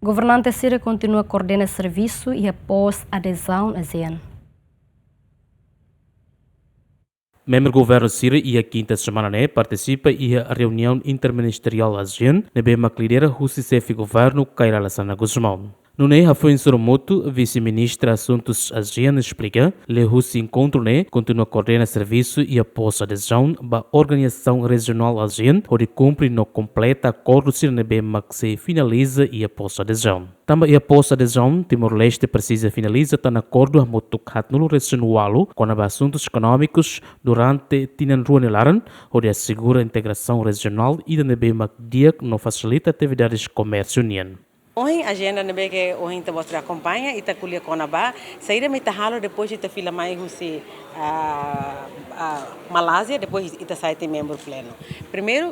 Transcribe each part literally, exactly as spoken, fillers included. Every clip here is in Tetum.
Governante sira kontinua koordena servisu iha pós adezaun ASEAN. Membru governu sira iha kinta semana ne'e partisipa iha reuniaun interministeriál ASEAN ne'ebé mak lidera husi xefe governu Kay Rala Xanana Gusmão. Nune'e hafoin sorumutu, vise-ministra asuntus ASEAN esplika, liuhusi enkontru ne'e kontinua koordena servisu iha pós adezaun ba organizasaun rejionál ASEAN hodi kumpre no kompleta akordu sira ne'ebé mak sei finaliza iha pós adezaun. Tanba iha pós adezaun, Timor-Leste presiza finaliza tan akordu hamutuk haatnulu resin ualu kona-ba asuntus ekonómikus durante tinan rua nia laran, hodi asegura integrasaun rejionál ida ne'ebé mak di'ak no fasilita atividades komérsiu nian. Ohin ajenda ne'ebé ke ohin ita-boot sira akompaña, ita ko'alia kona-ba saida mak ita halo depois ita fila mai husi, ah, ah, Malázia, depois ita sai tiha membru plenu. Primeiru,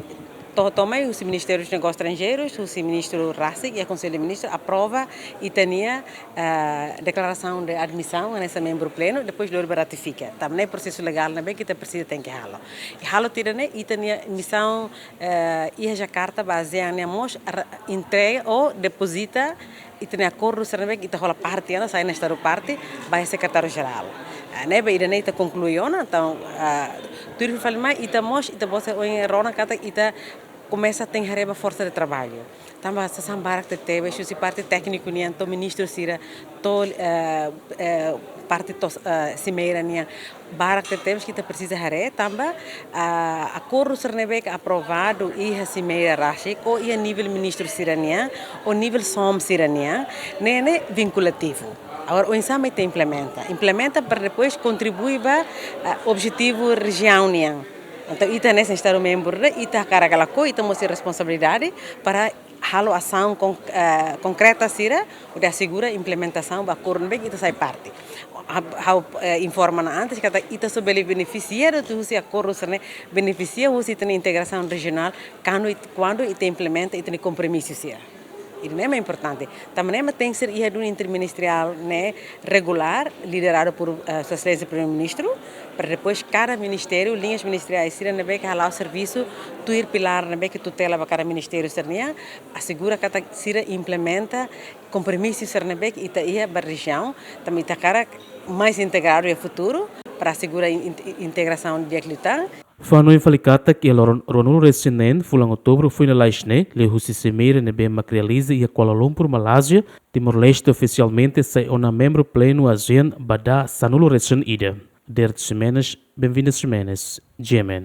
to'o, to'o mai husi Ministériu Negósius Estranjeirus, husi ministru rasik iha Konsellu de Ministrus aprova ita-nia, ah, deklarasaun de admisaun hanesan membru plenu, depois lori ba ratifika. Tanba ne'e prosesu legál ne'ebé ke ita presiza tenke halo. I halo tiha ne'e ita-nia misaun, eh, iha Jakarta ba ASEAN nian mós ra-, entrega ou depozita ita-nia akordu sira ne'ebé ke ita hola parte ona, sai hanesan estadu parte, ba iha sekretáriu-jerál. Ah, ne'ebé ida-ne'e ita konklui ona, entaun, ah, tuir fali mai, ita mós, ita-boot sira ohin rona katak ita komesa tenke haree ba forsa de traballu. Tanba sasán barak tebetebes, husi parte tékniku nian, to'o ministru sira, to'o, eh, eh, parte to'o, eh, simeira nian. Barak tebetebes ke ita presiza haree, tanba, ah, akordu sira ne'ebé ke aprovadu iha simeira rasik, ou iha nivel ministru sira nian, ou nivel SOM sira nian, ne'e, ne'e vinkulativu. Agora, oinsá mak ita implementa? Implementa para depois kontribui ba, ah, objetivu rejiaun nian. Entaun, ita hanesan estadu membru, ita hakarak ka lakohi, ita mós iha responsabilidade para halo asaun kon-, eh, konkreta sira, hodi asegura implementasaun ba akordu ne'ebé ke ita sai parte. Ha-, ha'u, eh, informa ona antes, katak ita só bele benefisia de'it husi akordu sira-ne'e, benefisia husi ita-nia integrasaun rejionál, kuandu it-, kuandu ita implementa ita-nia kompromisu sira. Ida-ne'e mak importante. Tanba ne'e mak tenke ser iha duni interministeriál ne'e regulár, lideradu por, eh, Sua Exelénsia Primeiru-Ministru, para depois kada ministériu, liñas ministeriais sira ne'ebé ke hala'o servisu, tuir pilár ne'ebé ke tutela ba kada ministériu sira-nian, asegura katak sira implementa kompromisu sira ne'ebé ke ita iha ba rejiaun, tanba ita hakarak mais integradu iha futuru, para asegura in-, in-, integrasaun di'ak liután. Fó hanoin fali katak iha loron ruanulu resin neen fulan Outubru foin lalais ne'e, liuhusi simeira ne'ebé mak realiza iha Kuala Lumpur, Malázia, Timor-Leste ofisialmente sai ona membru plenu ASEAN ba dalan sanulu resin ida. Derek Ximenes, Benvinda Ximenes, G M N.